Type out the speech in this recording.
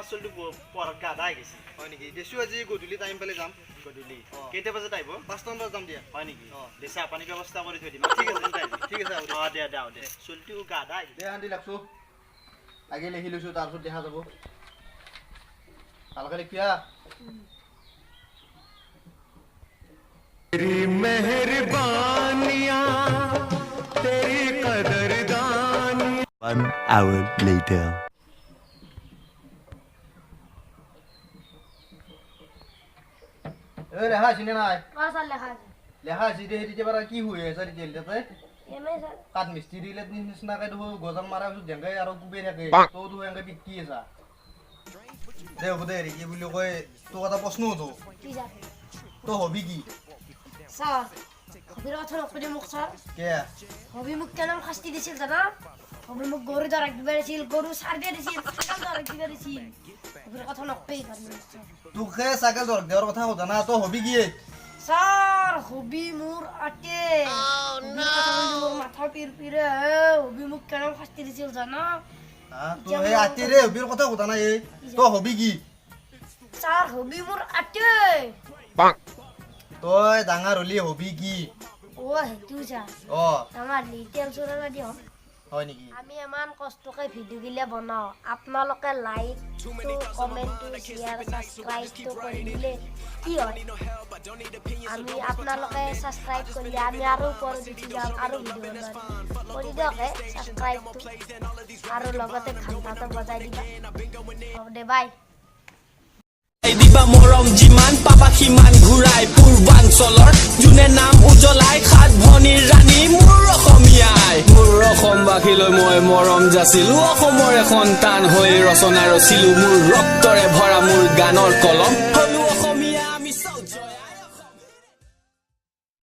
আমাৰ চলিটো পঢ়াত গাধা হৈ গৈছে। হয় নেকি? দেচো আজি গধূলি টাইম পালে যাম। গধূলি কেইটা বজাত আহিব? 5টামান বজাত যাম দিয়া। হয় নেকি? অঁ। দে চাহ পানীৰ ব্যৱস্থা কৰি থৈ দিম। ঠিক আছে, ঠিক আছে। অঁ, দে দে দে, চলিটো গাধা হৈ গৈছে। দে শান্তি লাগছো, আগে লিখি লৈছো, তাৰপিছত দেখা যাব। ভালকে লিখিয়া। तेरी मेहरबानियां, तेरी कदरदानी। 1 hour later. এই লেখা আছে নে নাই? অঁ ছাৰ, লেখা আছে। লেখা আছে দে। তেতিয়া বাৰ কি হৈ আছে তেতিয়াহ'লে তাতে? এনেই ছাৰ। কাঠ মিস্ত্ৰী দিলে নিচিনাকে দেখোন গজাল মাৰাৰ পিছত যেনেকে আৰু কোবাই থাকে, তই দেখোন এনেকে পিটকি আছা। দে হ'ব দে। হেৰি কি বুলি কয়, তোক এটা প্ৰশ্ন সোধো। কি ছাৰ? তই হবি কি? ছাৰ, হবিৰ কথা নকবি মোক ছাৰ। কিয়া? হবি মোক কেনেকৈ শাস্তি দিছিল জানা? হবি মোক গৰু দৰাক দিব দিছিল, গৰু চাৰ দিয়া দিছিল, ছাগল দৰাক দিব দিছিল। হবিৰ কথা নকবি কাৰণে ছাৰ। তোক হে ছাগল ধৰক দেওৰ কথা সোধা না, তই হবি কি? ছাৰ, হবি মোৰ আতে। হবিৰ কথা শুনি মোৰ মাথা পিৰ পিৰে। হবি মোক কেনেকৈ শাস্তি দিছিল জানা? হা, তই সেই আতিৰে হবিৰ কথা সোধা নাই। এই তই হবি কি? ছাৰ, হবি মোৰ আতে। তই ডাঙৰ হলি হবি কি? অ' সেইটো ছাৰ। অ। ডাঙৰ হলি তেল চোৰণা দি হ'ম। হয় নেকি? আমি ইমান কষ্টকে ভিডিঅ' গিলা বনাওঁ, আপোনালোকে লাইকটো, কমেণ্টটো, শ্বেয়াৰ, ছাবস্ক্ৰাইবটো কৰি দিলে কি হয়? আমি আপোনালোকে ছাবস্ক্ৰাইব কৰিলে আমি আৰু ওপৰত উঠি যাম আৰু ভিডিঅ' বনাম। কৰি দিয়ক হে ছাবস্ক্ৰাইবটো আৰু লগতে ঘণ্টাটো বজাই দিবা। হ'ব দে, বাই। দিবা মৰম যিমান পাবা সিমান ঘূৰাই। পূৰ্বাঞ্চলৰ যোনে নাম উজ্বলাই, সাত ভনীৰ ৰাণী মোৰ অসমীয়াই। মোৰ অসমবাসীলৈ মই মৰম যাচিলো, অসমৰে সন্তান হৈ ৰচনা ৰচিলো। মোৰ ৰক্তৰে ভৰা মোৰ গানৰ কলম।